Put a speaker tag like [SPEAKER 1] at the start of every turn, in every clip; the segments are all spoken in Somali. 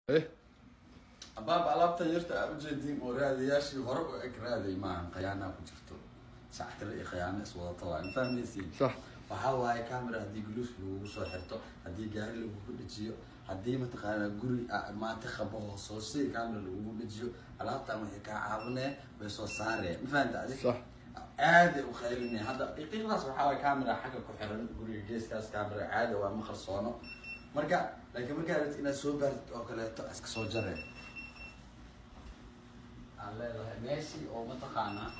[SPEAKER 1] Eh.
[SPEAKER 2] Abaab, alaabtan yarta aa ujeediin oo raadayaashii hore u eg raaday maahan, khayaanaa ku jirto, shactiro iyo khayaano iswadata waa, ma fahmaysiin?
[SPEAKER 1] Sax.
[SPEAKER 2] Waxaa waaye camera haddii guluus lagugu soo xirto, haddii gaari lagugu dhejiyo, haddii mataqaanaa guri maati qabo hooshoosey camera lagugu dhejiyo, alaabtan waxay kaa caawinee, way soo saareen, ma fahamta adig?
[SPEAKER 1] Sax.
[SPEAKER 2] Aaday u qaylinaya hadda qiiqdaas. Waxaa waaye camera xagga ku xiran guriga geeskaas, camera caada waa, ma qarsoono. Marka laakiin markaa rabtid inaad soo baartid oo kaleeto, iska soo jaree aan leedahay meeshii oo mataqaanaa.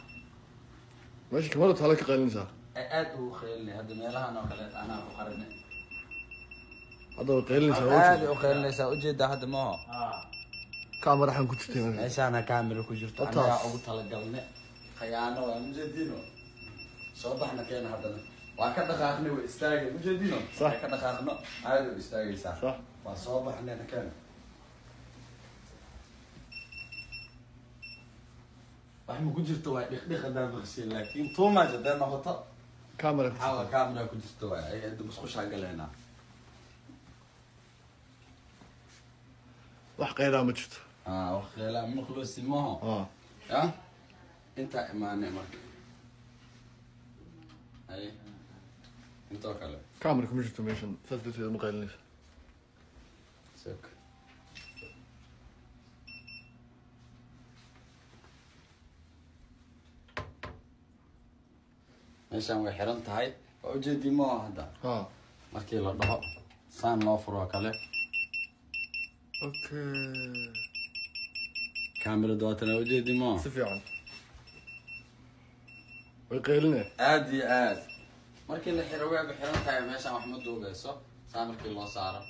[SPEAKER 1] Meesha kamarada taala ka qaylinaysaa.
[SPEAKER 2] Aad ugu qaylinaya hadda meelahan oo kaleeto anaa ku qarinay.
[SPEAKER 1] Hadda way qaylinaysaa.
[SPEAKER 2] Aad u qaylinaysaa, ujeedaa hadda maaho?
[SPEAKER 1] Camera xan ku jirtay meesha.
[SPEAKER 2] Meeshaana camera ku jirto.
[SPEAKER 1] Wataas.
[SPEAKER 2] Anagaa ugu talagalne, khayaano waa, ujeedino? Soo baxna keena haddana, waa ka dhaqaaqnay, way istaagay, ujeedino?
[SPEAKER 1] Sax.
[SPEAKER 2] Waa ka dhaqaaqno, aad way istaagaysaa.
[SPEAKER 1] Sax.
[SPEAKER 2] Waa soo baxnayna keena, wax ma ku jirto, waa dhiqdhiq haddaan maqashin, laakiin too much hadday noqoto
[SPEAKER 1] camera ku
[SPEAKER 2] waxaa waa
[SPEAKER 1] jirta.
[SPEAKER 2] Camera ku jirto waay, ay hadda musqushaa galeynaa.
[SPEAKER 1] Wax qaydaa ma jirto.
[SPEAKER 2] Ah, wax qeylaa maqloosi maho.
[SPEAKER 1] Ah.
[SPEAKER 2] Ya intaa imaanay marka, hay intoo kale.
[SPEAKER 1] Camera kuma jirto meeshan, saas darteed ma qaylinaysa.
[SPEAKER 2] Suk. Meeshaan way xiran tahay, waa ujeedii maaha hadda?
[SPEAKER 1] Ha.
[SPEAKER 2] Markii la dhaho saan loo furo kale.
[SPEAKER 1] Okay.
[SPEAKER 2] Kamerada waatana, ujeedii maaha?
[SPEAKER 1] Si fiican way qaylinaya.
[SPEAKER 2] Aad iyo aad markii la xiro wayba xiran tahay, meeshaan wax ma duubeyso saa markii loo saaro.